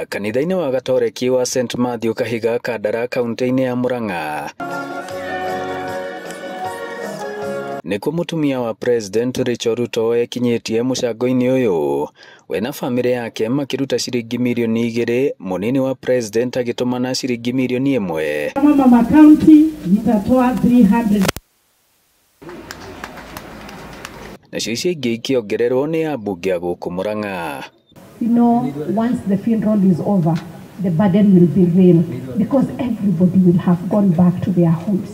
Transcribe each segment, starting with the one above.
Kanitha-inĩ wa Gatoreki wa St Matthew Kahiga Kandara kaunti-inĩ ya Murang'a nĩkuo mũtumia wa President Rachel Ruto ekinyĩtie mũcango-inĩ ũyũ. We na bamĩrĩ yake makĩruta ciringi mirioni 2, mũnini wa President agĩtũmana ciringi mirioni 1. Kama mama county nitatoa 300. Nacio icio ingĩ ikĩongererwo nĩ ambunge a gũkũ Murang'a. You know, once the funeral is over, the burden will be real because everybody will have gone back to their homes.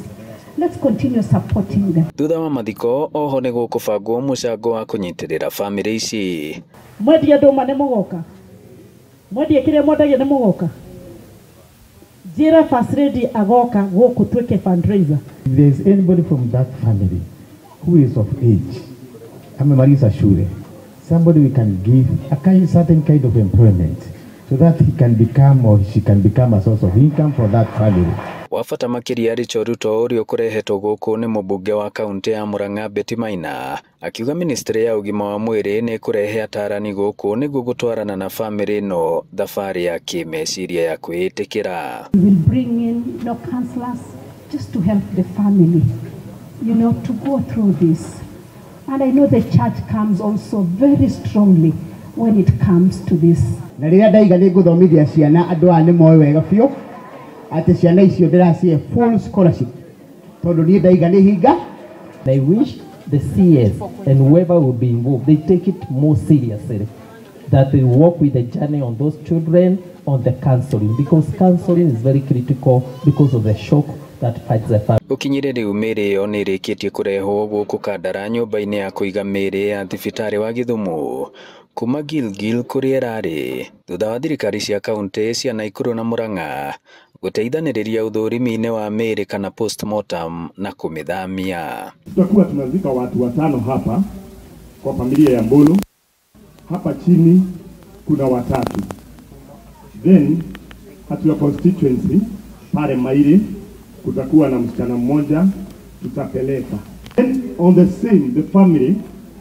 Let's continue supporting them. Thutha wa mathiko oho nĩ gũkũbangwo mũcango wa kũnyitĩrĩra bamĩrĩ ici. Mwendie ndũma nĩ mũgoka, mwendie kĩrĩa mwendagia nĩ mũgoka. Njĩra First Lady agoka gũkũ twĩke fundraiser. If there is anybody from that family who is of age, amemaliza shule, somebody we can give a kind, certain kind of employment so that he can become or she can become a source of income for that family. Wa bata makĩria Rachel Ruto ũrĩa ũkũrehetwo gũkũ nĩ mũmbunge wa kaunti ya Murang'a Betty Maina akiuga ministry ya ũgima wa mwĩrĩ nĩ ĩkũrehe atarani gũkũ nĩguo gũtwarana na bamĩrĩ ĩno thabarĩ ya kĩmeciria ya kwĩĩtĩkĩra. We will bring in no counselors just to help the family, you know, to go through this. And I know the church comes also very strongly when it comes to this. Na rĩrĩa ndaiga nĩ ngũthomithia ciana andũ aya nĩ moĩ wega biũ atĩ ciana icio ndĩracihe full scholarship tondũ niĩ ndaiga nĩ hinga. I wish the CS and whoever will be involved, they take it more seriously, that they work with the journey on those children on the counseling, because counseling is very critical because of the shock that fights the family. Gũkinyĩria rĩu mĩĩrĩ ĩyo nĩ ĩrĩkĩtie kũrehwo gũkũ Kandara nyũmba-inĩ ya kũiga mĩĩrĩ ya thibitarĩ wa Gĩthumo kuma Gilgil kũrĩa ĩrarĩ thutha wa thirikari cia kaunti cia Naikuru na Murang'a gũteithanĩrĩria ũthũrimi-inĩ wa mĩĩrĩ kana postmortem na kũmĩthamia. Tutakuwa tunazika watu 5 hapa kwa familia ya Mbulu. Hapa chini kuna 3. Then at your constituency pale Mairi kutakuwa na msichana mmoja tutapeleka. Then on the same the family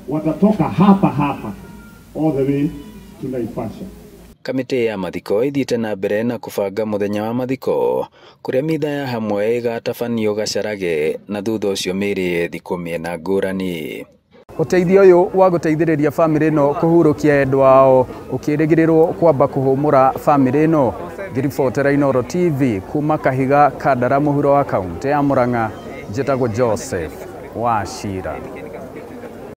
watatoka hapa hapa all the way to Naivasha. Kamĩtĩ ya mathiko ĩthiĩte na mbere na kũbanga mũthenya wa mathiko kũrĩa mitha ya hamwe ĩgatabanio Gacarage na thutha ũcio mĩĩrĩ ĩthikwo mĩena ngũrani. Ũteithio ũyũ wa gũteithĩrĩria bamĩrĩ ĩno kũhurũkia endwa ao ũkĩrĩgĩrĩrwo kwamba kũhũmũra bamĩrĩ ĩno. Ngĩribotera Inooro TV kuma Kahiga Kandara mũhuro wa kaunti ya Murang'a, njĩtagwo Joseph Wachira.